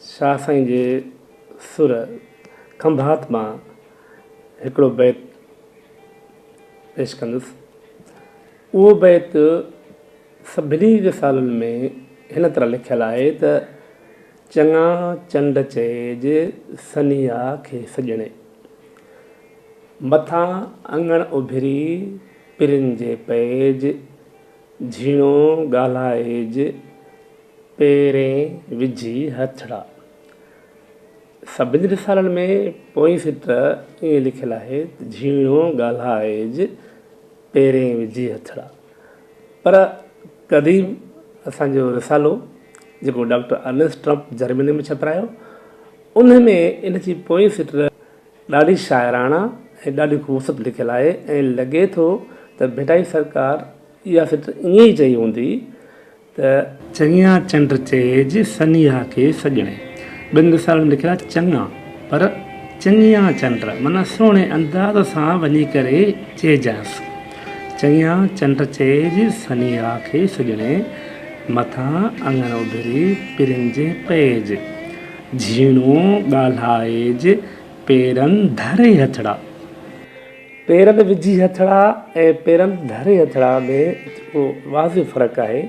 شاهه سائين جي سر کنڀات مان هڪڙو بيت پيش ڪندس. اهو بيت سڀني رسالن ۾ هن طرح لکيل آهي ته چڱا چنڊ چئج سنيها کي سڄڻي، مٿان اڱڻ اڀري پرين جي پئج، جهيڻو ڳالهائج پيرين وجهي هٿڙا. سڀني رسالن ۾ پوئين سٽ ائين لکيل آهي ته جهيڻو ڳالهائج پيرين وجهي هٿڙا. پر قديم اسان جو رسالو جيڪو ڊاڪٽر ارنسٽ ٽرمپ جرمني ۾ ڇپرايو ان ۾ ان جي پوئين سٽ ڏاڍي شاعراڻا ۽ ڏاڍي خوبصورت لکيل آهي ۽ لڳي ٿو ته ڀٽائي سرڪار اها سٽ ائين ئي چئي هوندي ته. چڱيان چنڊ چئج سنيها کي سڄڻي. ٻن رسالن ۾ لکيل آهي چڱا پر چڱيان چنڊ معنيٰ سهڻي انداز سان وڃي ڪري چئجانس. چڱيان چنڊ چئج سنيها کي سڄڻي، مٿان اڱڻ اڀري پرين جي پئج. جهيڻو ڳالهائج پيرن ڌري هٿڙا. پيرن وجهي هٿڙا ۽ پيرن ڌري هٿڙا ۾ اهو واضح فرق آهي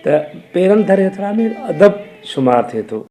ته پيرن ڌري هٿڙا ۾ ادب شمار ٿئي ٿو.